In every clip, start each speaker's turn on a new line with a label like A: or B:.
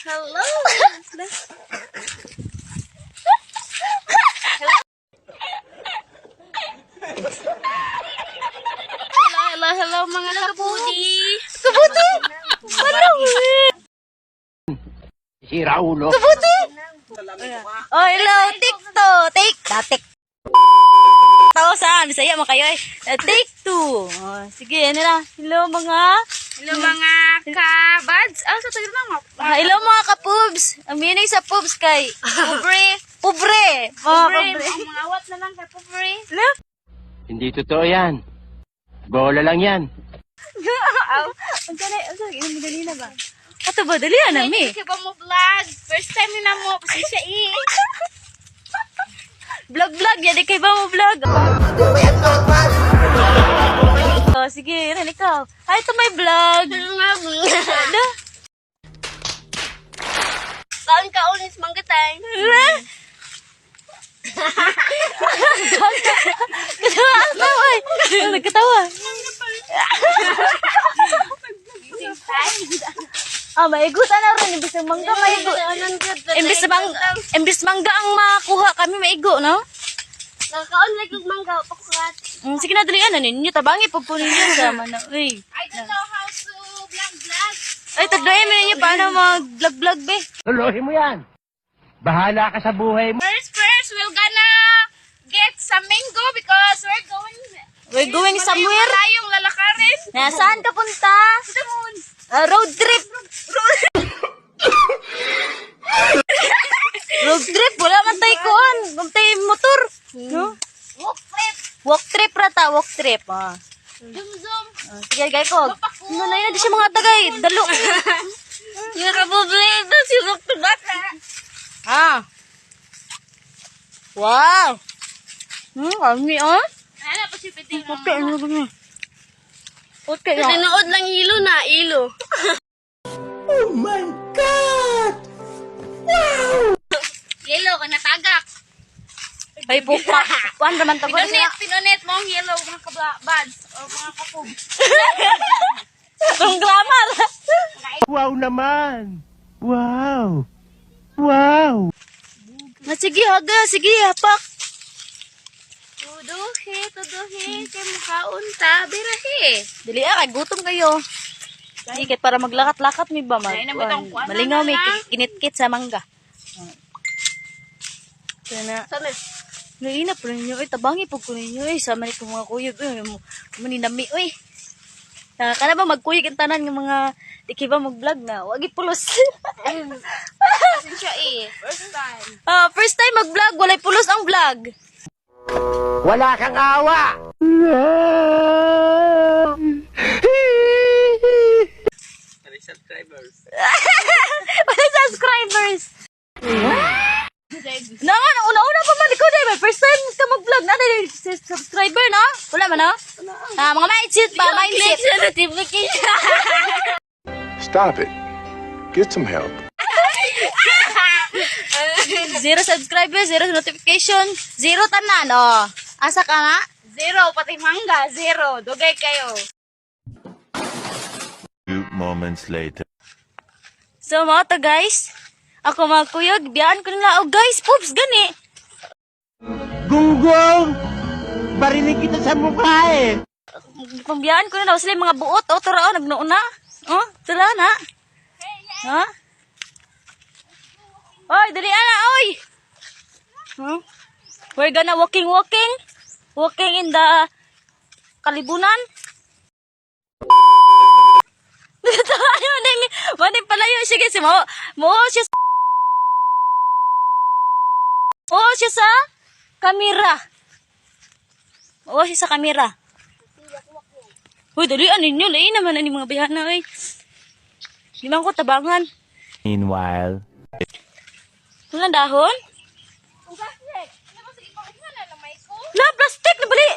A: Hello. Hello, hello, hello, mga kabuti.
B: Kabuti! Ano?
C: Sira ulo.
B: Kabuti! Oh, hello, take two. Take, ah, take. Tao saan? Bisaya mo kayo eh. Take two. Oh, sige, ano na. Hello mga,
A: Hello, mga kabads. Ah, sa tagal na.
B: Ah, hello mga kapubs. Ang meaning sa pubs kay
A: Pobre.
B: pobre. Mga
A: Pobre.
B: pobre.
A: Ang mga awat na lang kay pobre.
B: Hello?
C: Hindi totoo yan. Bola lang yan.
B: Ang gani, ang gani, ang dali na ba? Ato ba, dali na mi.
A: Hindi ba mo vlog? First time ni na mo. Pasensya eh.
B: Vlog vlog, yan kay ba mo vlog? Oh, sige, rin ikaw. Hi to my vlog. Ano?
A: Kaon kaon is mangga time.
B: Hala? Katawa ako ay. Nagkatawa. Ah, maigutan na rin. Imbis na mangga, maigo. Imbis mangga ang makuha kami, maigo, no?
A: Nakaon lagi og mangga pakurat.
B: Sige na, dalian na ninyo. Tabangi pag kunin ninyo sa mana. Uy.
A: I don't know how to vlog vlog.
B: Ay, tagdoy mo ninyo paano mag-vlog-vlog, be.
C: Lolohin mo yan. Bahala ka sa buhay mo.
A: First, we're gonna get some mango because we're going
B: We're going somewhere.
A: Malayong lalakarin.
B: Nasaan ka punta? Ah, road trip. Road trip, wala man tayo kuan. Wala tayo motor. No?
A: Walk trip.
B: Walk trip rata, walk trip. Ah.
A: Zoom zoom.
B: Ah, sige, gay ko. No, na yun, di siya mga tagay. Dalo.
A: Yung kabublado, si Rock to Bata.
B: Ah. Wow. Kami ah.
A: Ano pa si Piting?
B: Okay, ano ba niya? Okay, ah.
A: Tinood lang ilo na, ilo.
C: Oh my God!
A: Yellow, ka natagak.
B: Ay, buka. Kuan raman to.
A: Pinunit, pinunit mo ang yellow, mga kabads o mga kapub.
B: Ang glamour.
C: Wow naman! Wow! Wow!
B: Na, sige, haga. Sige, hapak.
A: Tuduhi, tuduhi, kay mukhaon ta, birahi.
B: Dili ah, kay gutom kayo. Sige, kahit para maglakat-lakat mi ba mag
A: Ay, nabutang kuwan na
B: malingaw mi
A: lang.
B: kinitkit sa mangga. Sana
A: Sana.
B: Naina po ninyo, ay tabangi po ko ninyo, ay sama ni ko mga kuyog, ay mo maninami, oy. Na kana ba magkuyog ang tanan ng mga di kay ba mag-vlog na, wagi pulos.
A: Pasensya eh. First time.
B: Ah, first time mag-vlog, walay pulos ang vlog.
C: Wala kang awa!
B: Wala subscribers. Na nga, una-una pa man ikaw dahil first time ka mag-vlog na dahil subscriber na? Wala man na? Ah, mga mindset ba? Mindset.
A: Click sa notification.
D: Stop it. Get some help.
B: Zero subscriber, zero notification, zero tanan, oh. Asa ka nga?
A: Zero, pati mangga, zero. Dugay kayo.
E: Few moments later.
B: So, mga to guys, ako mga kuyog, biyaan ko nila. Oh, guys, poops, gani.
C: Gunggong! Barinig kita sa mukha eh!
B: Pambiyaan ko nila. Sila yung mga buot. Oh, tura, oh, nagnoona. Oh, tura na. Ha? Oy, dali ana, oy! Huh? We're gonna walking, walking. Walking in the kalibunan. Ano nang maning palayo siya kasi mo mo siya oh siya sa kamera. Oh siya sa kamera. Hoy, dalian ninyo. Lain naman ani mga bihana oy. Di man ko tabangan.
E: Meanwhile.
B: Wala dahon? La, plastic na bali.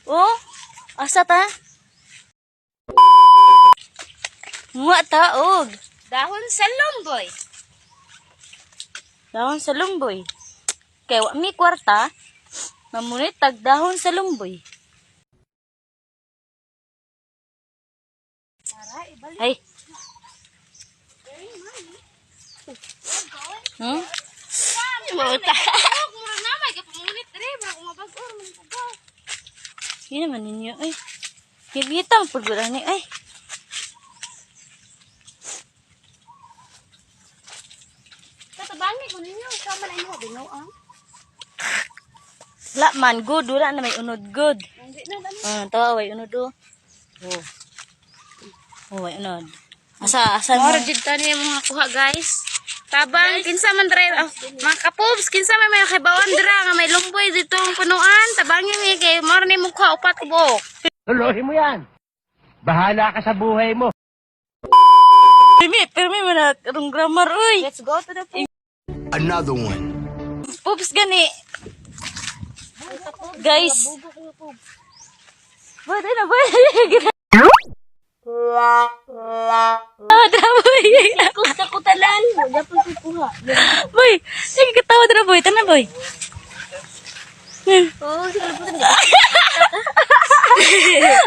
B: Oh, asa ta? Mga taog.
A: Dahon sa lumboy.
B: Dahon sa lumboy. Kay wa mi kwarta, mamunit tag dahon sa lumboy. Ay.
A: Mura na may kapamunit dre, mura ko mabag-or man ko ba.
B: Yun naman ninyo, ay. Gigitang pagwala ni, ay.
A: Tatabangi ko ninyo, sama na imo binuang.
B: Wala man, good. Wala na may unod, good.
A: Hindi na dami.
B: Ah, tawa, way unod, oh. Oh. Oh, way unod. Asa, asa mo?
A: Mora jud tani ang mga kuha, guys. Tabang kinsa man dre, ah, mga kapubs, kinsa man may kabawan dira nga may lumboy dito ang punuan, tabangi mi kay mora ni mo kuha upat ka buok.
C: Tuloy mo yan. Bahala ka sa buhay mo.
B: Pirmi, pirmi mo na karong grammar, uy.
A: Let's go to the
D: Another one.
B: Poops gani. Guys. Boy, na boy. Ah, dra boy.
A: Kuta kutalan, wala pang kukuha.
B: Boy, sige katawa dra boy, tanan boy.
A: Oh, sige po.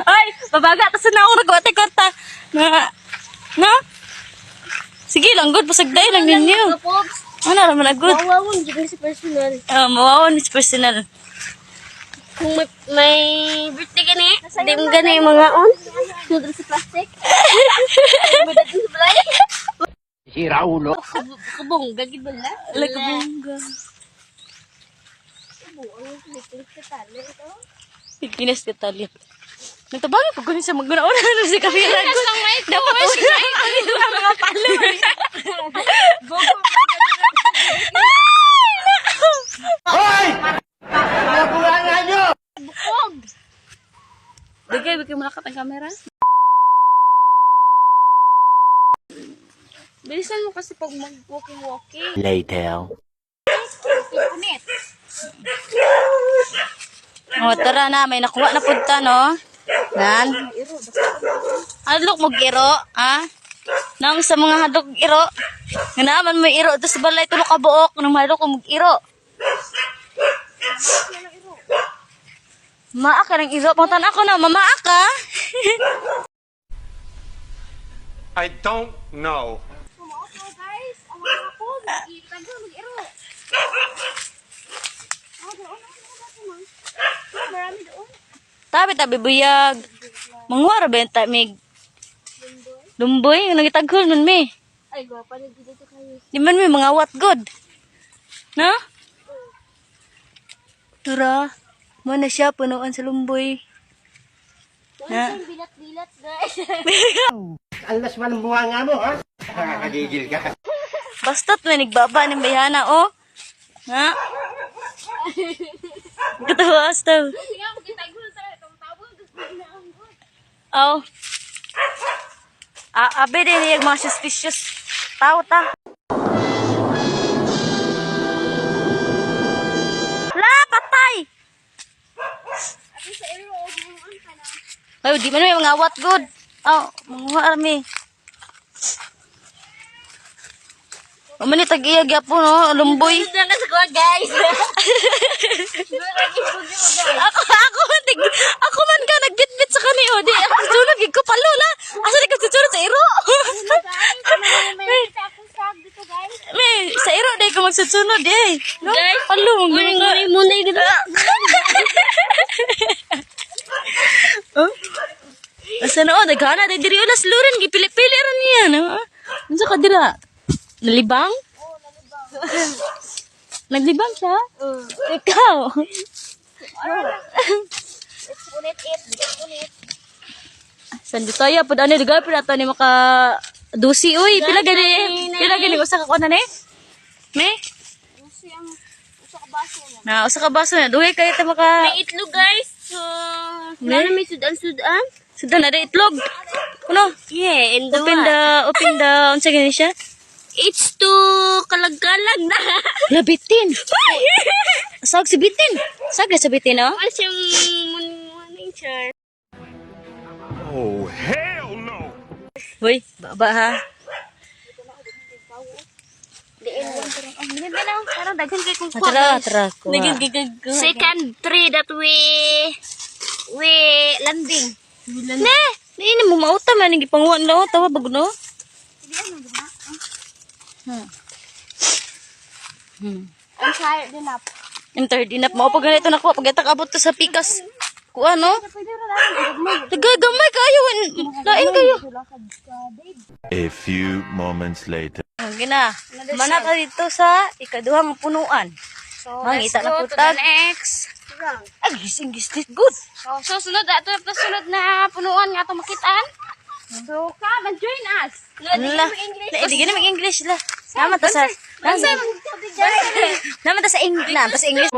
B: Ay, babaga tas na ako nagwate kwarta. Na. Na? Sige lang good, pasagday lang ninyo.
A: Kapubs,
B: Ano ra man good.
A: mawawon jud ni sa personal.
B: Ah, mawawon is personal.
A: Kung may birthday gani, di mo gani mga on. Sudra sa plastic.
C: Sira ulo.
A: Kabong, gagid ba la?
B: Lagabongga. Pilipinas ka talit. Nagtabangin pag kunin sa maguna-una na si Kamira. Dapat una ang mga palo.
C: Hoy! Nakuha nga nyo!
A: Dagay, bigyan mo lakat ang camera. Bilisan mo kasi pag mag-walking-walking.
C: Later.
A: Punit.
B: O, tara na. May nakuha na punta, no? Nan. Hadlok mo iro, ha? Nang sa mga hadlok iro. Nga naman may iro ito sa balay tulo ka buok nang hadlok mo iro. Maa ka ng iro. Pangutan ako na, mamaa ka.
D: I don't know.
A: Okay, guys. Ang mga po, mag-itago, mag-iro. Ah, doon, doon, doon, marami doon.
B: Tabi tabi buyag. Manguha ra ba yung tamig? Lumboy, nangitaghol man mi.
A: Ay, gwapa na dito kayo.
B: Di man mi mga what good. Na? Tura, mo na siya punuan sa lumboy. Na?
A: Bilat-bilat, guys.
C: Alas man ang bunga nga mo, ha? Nakakagigil ka.
B: Basta't may nagbaba ng bayana, oh. Na? Katawa, astaw.
A: Sige, mag-itago sa itong tawag.
B: Aw. Ah, abe din yung mga suspicious tao ta. La, patay! Ay, di man may mga what good. Aw, mga army. Umani tag-iya gyapon no, lumboy.
A: Dito na sa kuha, guys.
B: Ako man ka nagbitbit sa kani oh. Di ako susunod gid ko palo la. Asa di ka susunod sa iro?
A: May akong sag dito, guys.
B: May sa iro di ko magsusunod eh. No?
A: Guys,
B: palo mo
A: Nguring-nguring muna yung dito.
B: Oh? Asa na oh, daghana diri diri ulas lurin gipili-pili ra niya no. Unsa ka dira? Nalibang? Naglibang siya? Ikaw.
A: Ulit, it. Ulit.
B: Sandutaya pud ani dugay pud ato ni maka dusi uy pila gani pila gani usa ka kuan na ni? Me?
A: Uso yung usa ka baso na.
B: Na usa ka baso na dugay kay ta maka
A: May itlog, guys. So, wala na may sudan-sudan.
B: Sudan na itlog. Ano?
A: Yeah, and the
B: Open the unsa gani siya?
A: It's too kalag-kalag na.
B: Labitin. Sag si bitin. Sag na sa bitin oh.
A: Ano siyang muning char?
D: Oh, hell no!
B: Hoy, baba ha.
A: Ganda na. Parang daghan kay kung
B: Ah, Tara, tara. Kuha.
A: Second tree that we landing. Ne!
B: Di ni mo mauta man ang gipanguan na oh, tawa bag no.
A: I'm tired enough.
B: I'm tired enough mao pag ganito nakuha pag abot to sa pikas. Kuha no? Nagagamay kayo, lain kayo.
E: A few moments later.
B: Gina, mana ka dito sa ikaduhang punuan.
A: So,
B: Mangita
A: let's
B: na
A: go
B: po
A: to the
B: tag.
A: next.
B: Ay, gising gislit good.
A: So, sunod, ato na sunod na punuan nga ato makitaan. So, come and join us.
B: La, la, di gani mag-English la. Naman ta sa naman ta sa English, naman ta sa English.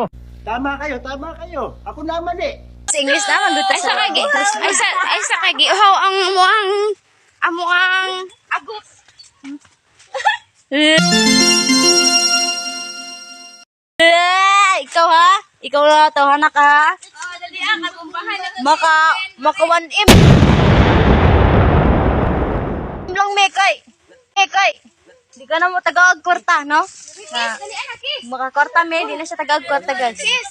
C: Tama kayo, tama kayo. Ako naman eh.
B: Sa English naman dito
A: Ay
B: sa
A: sa kagi, ay sa kagi, uhaw ang amuang agot.
B: Eh, ikaw ha? Ikaw la tawhana ka ha?
A: Oh, dali ah, kabumbahan na.
B: Maka 1M. Lang mekay. Mekay. Di ka na mo tagag kwarta, no? Na,
A: Dali ah, kiss.
B: makakorta me, di na siya tagag kwarta, guys.
A: Kiss.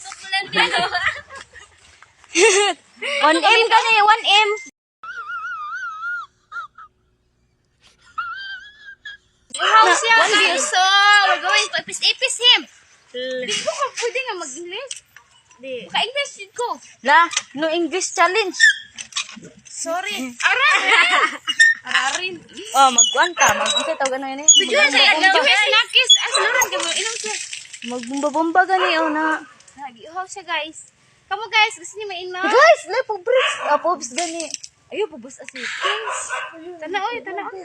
B: 1M ka ni, 1M.
A: Uhaw siya, guys. So, we're going to ipis-ipis him. Di ko ka pwede nga mag-English.
B: Di.
A: Maka-English din ko.
B: La, no English challenge.
A: Sorry. Ara! Ararin.
B: Oh, magkuan ka, mag unsa tawag ano yun eh?
A: Tujuan siya, tujuan siya kiss. As luran ka mo, inom siya.
B: Magbomba-bomba gani oh na.
A: Uhaw siya, guys. Kamu guys, gusto niyo mainom?
B: Guys, la pobres. Ah, pobres gani. Ayo pobres asi.
A: Tana oy, tana oy.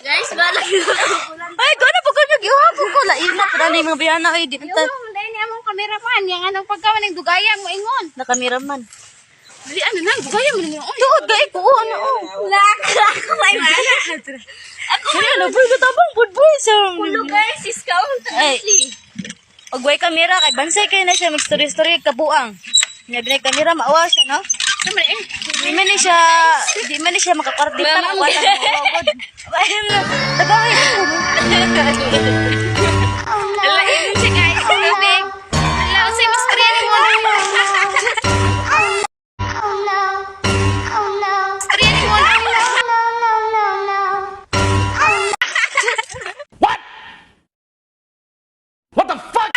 A: Guys, balag.
B: Ay, gana pa ko nag-iuha po ko la ina pa na yung mga biyana oy di ta
A: Yo, dahil niya among kameraman, yang anong pagkawan ng dugaya mo ingon.
B: na kameraman.
A: Dili ano na, dugaya mo ninyo. Oy,
B: Tuod gay ko oh, ano oh.
A: Laka ako may mana.
B: Ako ano boy katabang pud boy sa.
A: Kulo guys, is count.
B: Ay. Og way kamera kay bansay kay na siya mag-story-story kabuang. Nya binay kamera maawa siya no.
A: Sama eh.
B: Di man ni siya, di man ni siya makakardi pa makuha ta mawagod. Ayun na. Tagay.
A: Ala, inom siya guys, tubig. Ala, usay mas kriya ni mo na. Kriya ni mo na.
D: What? What the fuck?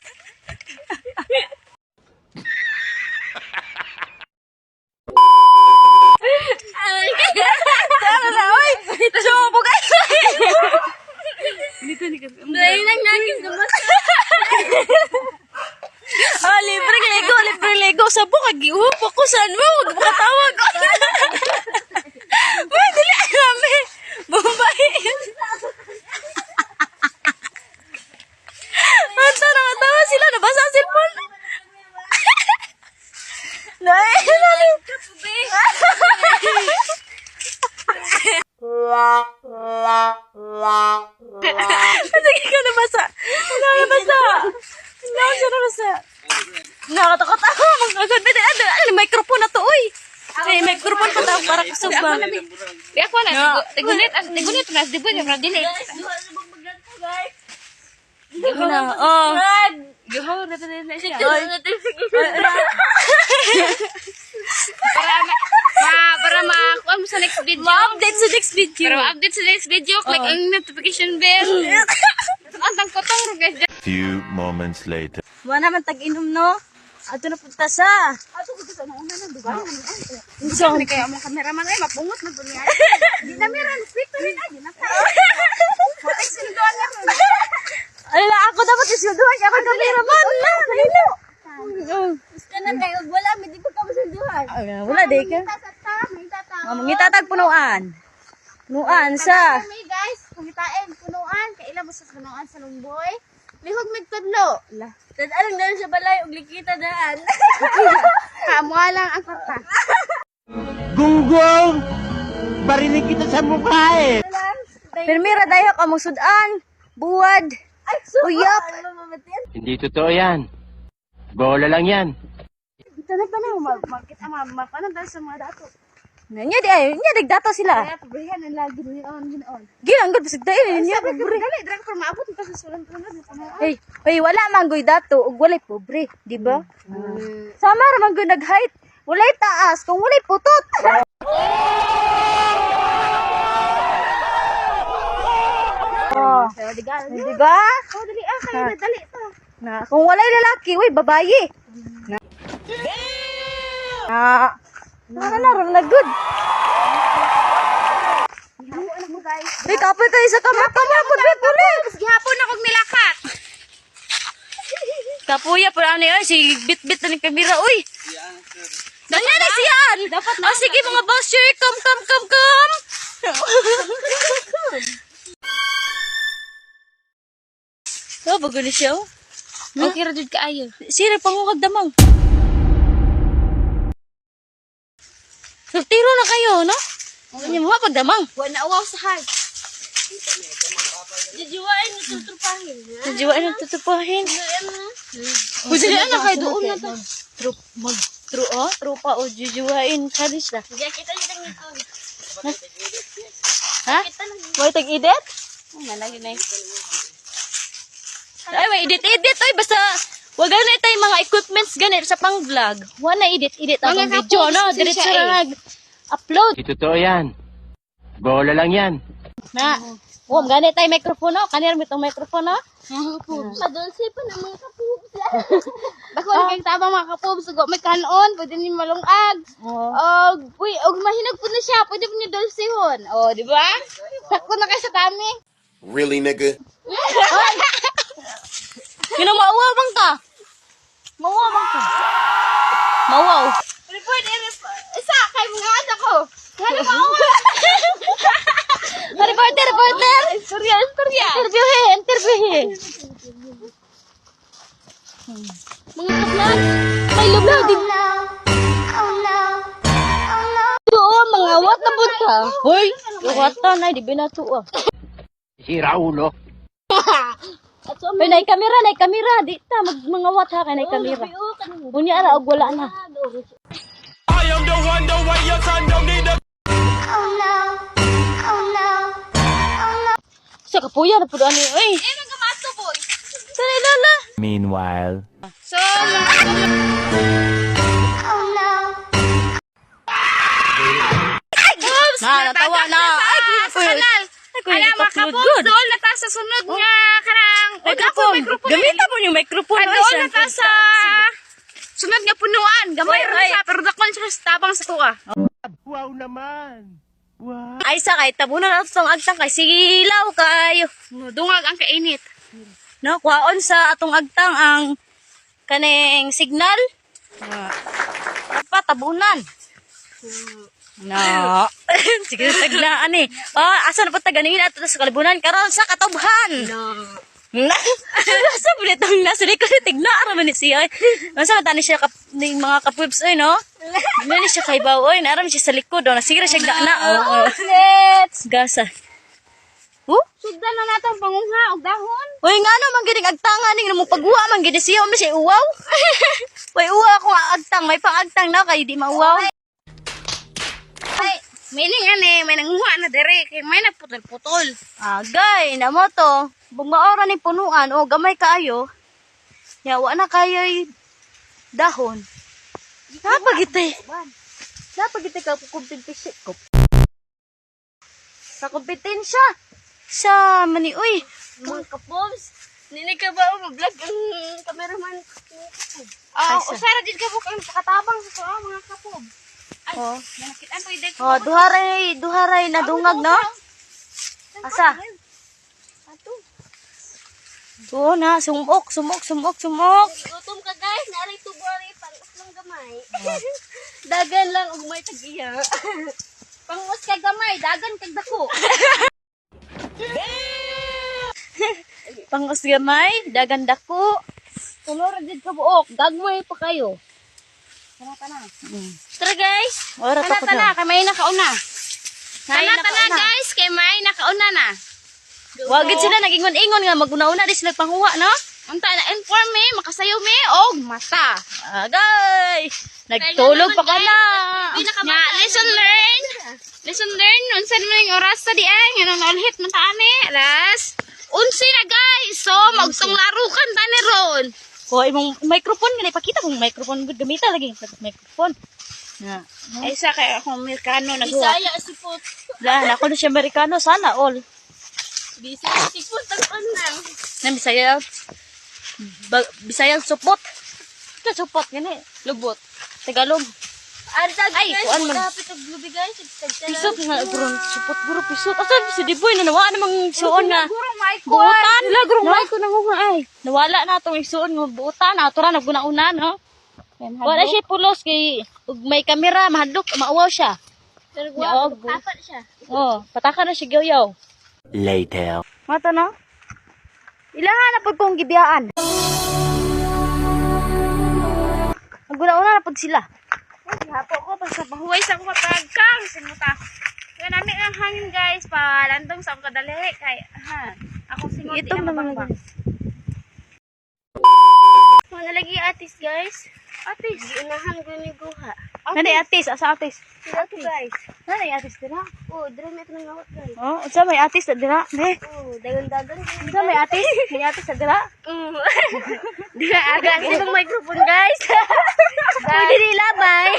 B: Tara na oy. So bugay.
A: Dahil nang nagis naman.
B: Ah, libre lego, libre lego. Sabo kag giuhop ako saan mo, wag mo katawag. Uy, dili alam eh. Bombay. Anta nakatawa sila, nabasa ang cellphone. Nay, Sige ka nabasa. Wala nabasa. Wala siya nabasa. Nakatakot ako. Mag-agad. Ano, ano, microphone na to, oy. May microphone pa tao para kusog ba?
A: Di ako na, tigunit, as tigunit, mas di ba, dili.
B: Na, oh.
A: Gihaw na na siya. Para ma, para ma, kuha mo sa next video.
B: Ma-update sa next video.
A: Para ma-update sa next video, click ang notification bell. Ang tangkotong ro guys.
E: Few moments later.
B: Wala naman tag-inom, no? Ato na punta sa.
A: Ato ko sa una nang dugayan man ay.
B: So,
A: Kaya among cameraman ay mapungot na pud niya. Di na meron quick rin ay di na ka. Watay sindoan nga ron.
B: ala, ako dapat isulduhan kaya ako cameraman. Na, nahilo.
A: Gusto na kayo wala mi di pa ka masulduhan.
B: Wala, di ka.
A: Sa
B: Oh, mangitatag punuan. Punuan sa.
A: Kami guys, pangitain punuan, kaila mo sa punuan sa Lumboy. Lihog migtudlo. La.
B: Tad alang na sa balay og likita daan.
A: Kaamwa lang ang kwarta.
C: Gunggong! Barinig kita sa mukha eh!
B: Pirmira dayo ka mong sudan. Buwad. Uyap.
C: Hindi totoo yan. Bola lang yan.
A: Tanag-tanag mag magkita mga mga dahil sa mga dato.
B: Nya di ay, nya digdato sila.
A: Kaya pabrihan ang lagi ginoon ginoon.
B: Ginang gud bisag dai niya
A: Sabi ko
B: pobre.
A: dali dra ko maabot pa sa sulan punuan punuan.
B: Hey, hey wala man goy dato ug walay pobre, di ba? Sama ra man goy nag-height. Walay taas kung walay putot. Oh, di ba?
A: Oh, dali ah, kaya na dali to.
B: Na, kung walay lalaki, uy, babaye. Na. Na. Na na, na, na, good. Uy, kapoy kayo sa kamera, kamera, pud, pud,
A: Gihapon akong nilakat.
B: Kapuya po ani oy, si bit-bit na ni kamera oy. Danya na siyaan. Dapat na. Oh, sige mga basher, come come come come. Oh, bago ni siya. Oh.
A: Okay ra jud kaayo.
B: Sira pangukag damang. Soltero na kayo, no? Ano mo pagdamang?
A: Wa na uwaw sa heart. Jujuwain mo tutrupahin.
B: Jiwain ang tutupahin.
A: Uy, dali na kay doon na to.
B: Trup mag tru oh, trupa o jujuwain challenge na.
A: Diyan kita dito nito.
B: Ha? May tag-edit?
A: Oh, managi na.
B: Ay, may edit-edit. Ay, basta, wag na tayo mga equipments ganit sa pang-vlog. Wala na edit-edit
A: Mga
B: atong video, no?
A: kapos,
B: Diretso
A: siya
B: na
A: eh.
B: nag-upload.
C: Di totoo yan. Bola lang yan.
B: Na. Oh, ganit tayo microphone, no? Kanir mo itong microphone, no?
A: Mga kapubs. Madulce pa ng mga kapubs. Dako na kayong tabang mga kapubs. Ugo may kanon, pwede ni malungag.
B: Oo.
A: Og, uy, og mahinog po na siya, pwede po niyo dulcehon. O, di ba? Sakto na kayo sa dami.
D: Really, nigga?
B: Yun ang mauwaw bang ka? Mauwaw bang ka? Mauwaw.
A: Report, report. Isa, kay mga anak ko. Nga na mauwa.
B: Reporter, reporter!
A: Istorya, istorya.
B: Interviewin, interviewin.
A: Mga kaplan, may lublaw din.
B: Oo, mga wat na pud ka. Hoy, wata na, di ba na ah.
C: Sira ulo.
B: Hoy, nay kamera, nay kamera. Di ta mag mga wat ha kay nay kamera. Unya ra og wala na.
D: I am the one, the way your son don't need a
B: Sa kapuya na pud ani oy.
A: Eh, mga mato, boy.
B: Tara lala.
E: Meanwhile.
A: So, mga Oops!
B: Na, natawa na. Ay,
A: Sa kanal.
B: Ay, kuya,
A: Ala, mga
B: i-upload
A: kapubs,
B: good.
A: doon na ta sa sunod nga karang.
B: Microphone. Gamita mo yung microphone.
A: Ay,
B: oy,
A: doon na
B: siyempre.
A: ta sa sunod nga punuan. Gamay
B: Oy,
A: ra
B: oy.
A: siya, pero dakon siya sa tabang sa tuwa.
C: Wow naman. Wow.
B: Ay sa kay tabunan na atong agtang kay silaw kayo.
A: Dungag ang kainit.
B: No, kuhaon sa atong agtang ang kaning signal. Dapat tabunan. No. Sige, taglaan eh. Oh, asa na po taganin ato sa kalibunan karon sa katubhan. No. Nasa bulit ang nasa likod ni tigna ra man ni siya. Unsa man tani siya kap, ning mga kapwebs oy no? Di ni siya kaybaw oy, naara man siya sa likod oh, nasira siya na. Oh, oh.
A: Let's
B: Gasa. Huh?
A: Sugdan na natong panguha og dahon.
B: Uy, nga no, man gining agtanga ning mo pagwa man gini siya, man siya uwaw. Uy, uwaw ako nga agtang, may pang-agtang na kay di mauwaw.
A: Ay, meaning ani may nanguha na dire kay may nagputol-putol.
B: Agay, na mo to. Bumaora ni punuan o gamay kaayo. Ya wa na kayo'y dahon. Napagite. Napagite ka kumpetensya ko. Sa kompetensya. Sa mani uy.
A: Mga kapobs, nini ka ba mag-vlog ang cameraman? Ah,
B: Ay, sa-
A: usara din ka ang katabang sa tuwa mga kapobs. Ay,
B: Oh.
A: nakitaan ko ide.
B: Oh, duharay, duharay na dungag no? Asa?
A: Ato.
B: Oo na, sumok, sumok, sumok, sumok.
A: Gutom ka guys, naaray tubo ari pang lang gamay. Dagan lang og may tagiya. Pangos ka gamay, dagan kag dako.
B: Pangos gamay, dagan dako.
A: Tumor jud ka buok, gagmay pa kayo. Tara tana. Tara guys.
B: Ora
A: Tana
B: to
A: tana
B: na.
A: kay may nakauna. Tana tana
B: nakauna.
A: guys, kay may nakauna na.
B: Wagid sila nagingon-ingon nga maguna-una di sila panghuwa no?
A: Unta na inform me, makasayo me og mata.
B: Agay! Nagtulog pa ka na.
A: Nga, lesson learned. Lesson learned. Unsa naman yung oras sa di ay? Nga nang naulhit man ta ani. Alas 11 na guys. So, magtong laro kan tani ron.
B: Ko imong microphone nga ipakita mong microphone gud gamita lagi yung microphone. Na.
A: Ay sa kay akong Amerikano naghuwat.
F: Bisaya sipot.
B: La, nako na siya Amerikano sana all.
F: Bisaya sipot ang kanang.
B: Na Bisaya ba, Bisaya supot. Ito supot gani, lubot. Tagalog.
F: Artag
B: Ay,
F: guys,
B: kuan man.
F: Dapat og lubi guys. Tagtanan.
B: Pisot nga gurong supot guro pisot. Asa si Diboy na nawala namang suon nga.
A: Gurong may ko.
B: Buotan. La gurong may ko nanguha ay. Nawala na atong isuon nga buotan ato ra naguna-una no. Wala siya pulos kay ug may kamera mahadlok mauwaw siya.
F: Pero
B: Yaog.
F: guwapo, kapat siya.
B: Oh, pataka na siya gyaw.
C: Later.
B: Mato no? Ilahan na pud kong gibiyaan. Naguna-una na pud sila.
A: Hapo ko basta mahuway sa akong patagkang simuta. Kaya nami ang hangin guys palandong sa akong kadali kay ha. Akong singot di
B: Itong
A: na
B: naman
A: mabangba.
F: Mga lagi atis guys.
A: Atis.
F: Giunahan ko ni guha.
B: Nani atis, asa atis?
F: Sila to guys.
B: Nani atis dira?
F: Oh, dire may tanang awat guys.
B: Oh, unsa may atis na dira? Ne.
F: Oh, dagan-dagan.
B: Unsa may atis? May atis na dira?
F: Dira aga sa itong microphone guys. Pwede nilabay.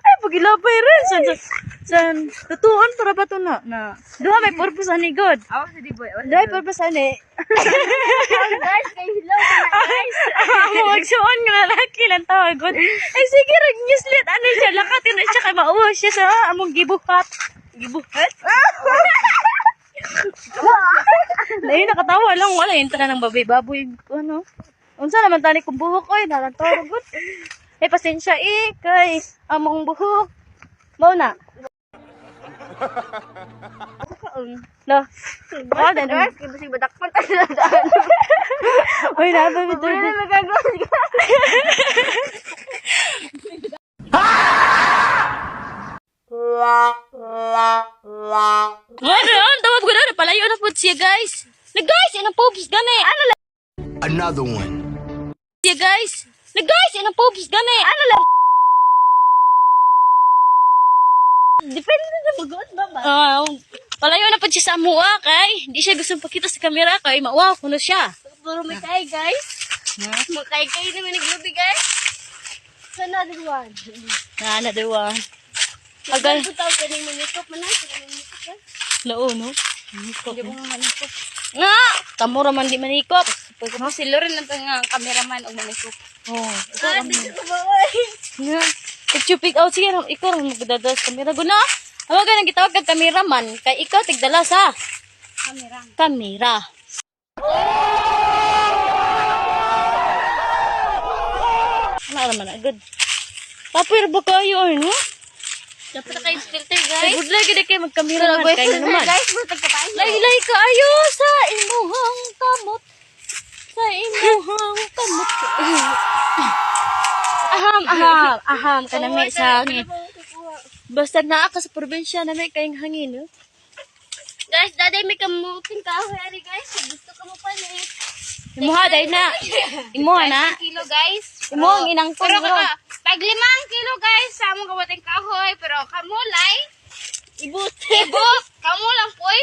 B: Ay, pagilabay rin. San, san, san, tutuon para ba to na? Na. Duha may purpose ani god.
A: Aw si Diboy.
B: Duha may purpose ani.
F: Guys, kay hello na guys.
B: Ang magsuon nga lalaki lang tawag god. Ay sige, rag newslet ano siya lakatin na siya kay mauwa siya sa among gibuhat. Gibuhat? Dahil nakatawa lang wala yung tanan ng baboy-baboy ano. Unsa naman tani kong buhok oy, narantawa gud. Eh pasensya eh kay among buhok. Mao na. Lo. Oh, then.
F: Guys, kay basig badakpan ta sa daan.
B: Oy, na ba bito?
F: Wala na magagawa.
B: Ano, ang tawag ko na, palayo na po siya, guys. Na guys, anong pubs gani? Ano lang?
D: Another one.
B: Siya, guys. Na guys, anong pubs gani? Ano lang?
F: Depende sa bugot ba ba?
B: Ah, palayo na po siya sa amua kay. Hindi siya gusto pakita sa kamera kay mauwaw kuno siya.
F: Puro may kay guys. Makay kay naman naglubi guys. Another one.
B: Na another one. Agay,
F: Agay. Tawag ka ni manikop man na. Manikop man.
B: lao no. Hindi mo manikop. Nga, tamo ra man di manikop.
A: Mo si Loren lang to nga ang cameraman og manikop.
B: Oh, ikaw
F: Ah,
B: ang
F: di ko ba oy.
B: Nga. Picture pick out sige, ikaw ra magdadala sa kamera guna. Amo ganang gitawag kag cameraman kay ikaw tigdala sa
A: Camera.
B: kamera. Wala naman agad. Tapir ba kayo ano?
F: Dapat na kayo filter
B: Ay,
F: guys.
B: good luck gid kay magkamera man kay naman.
F: Guys, mo tagkabayo.
B: Laylay kaayo sa imuhang kamot. Sa imuhang kamot. Aham, aham, aham kanami sa hangin. Basta naa ka sa probinsya nami kayong hangin, no?
F: Guys, daday may kamuting kahoy ari guys. Kung gusto ka mo palit.
B: Imuha dahil na. Imuha na.
A: Kilo guys.
B: Imo ang inang
A: Pero
B: bro.
A: kaka, tag 5 kilo guys sa among kawating kahoy pero kamulay
F: Ibut.
A: ibot kamo lang poy.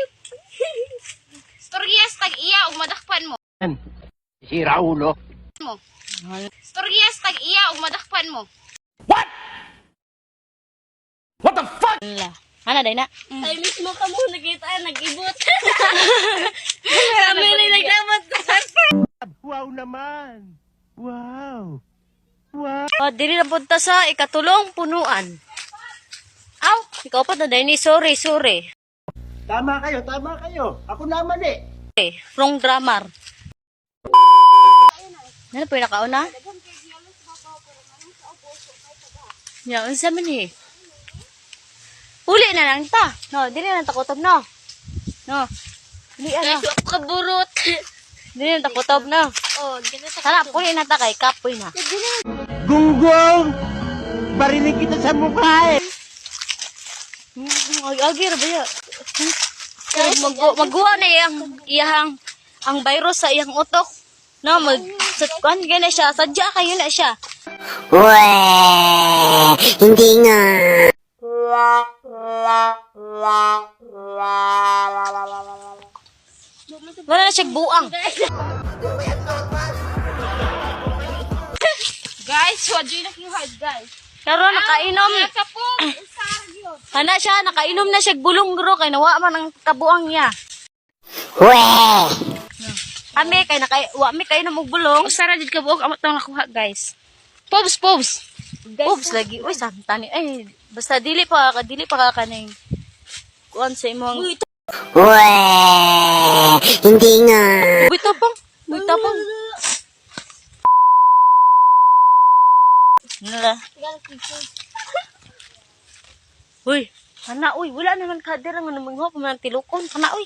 A: Storyas tag iya ug madakpan mo.
C: Si Raulo.
A: Mo. Storyas tag iya ug madakpan mo.
B: Ala. Ana dahil na.
F: Ay mismo ka mo nakita nag-ibot. Kami rin naglamat.
C: Wow naman. Wow. Wow.
B: O, dili na punta sa ikatulong punuan. Aw, ikaw pa na dahil ni. Sorry, sorry.
C: Tama kayo, tama kayo. Ako naman eh.
B: Eh, wrong grammar. Ano po yung nakauna? Ya, unsa man eh. Uli na lang ta. No, dili na ta kutob no. No. Dili na.
F: Guys, wa ko kaburot.
B: Dili na ta kutob no.
F: Oh, ganito ta.
B: Tara, puli na ta kay kapoy na.
C: Gunggong! Barinig kita sa mukha eh.
B: Ay, agi ra ba ya? Magguwa na iyang iyang ang virus sa iyang utok. No, mag sa kuan na siya, sadya kayo na siya.
G: Weh, hindi nga.
B: Wala na siya buang.
A: Guys, wa jud na guys.
B: Karon nakainom. Kana siya nakainom na siya bulong gro kay nawa man ang kabuang niya. Kami kay naka wa mi kainom og bulong.
A: Usa ra jud ka buok amo tong nakuha, guys. Pobs, pobs.
B: Oops lagi. Uy, santa ni. Ay, basta dili pa ka kaning kuan sa imong. Uy,
C: Hindi nga.
B: uy tapang. Uy tapang. Nala. Uy, kana uy, wala naman ka dira nga namangho pa man tilukon kana uy.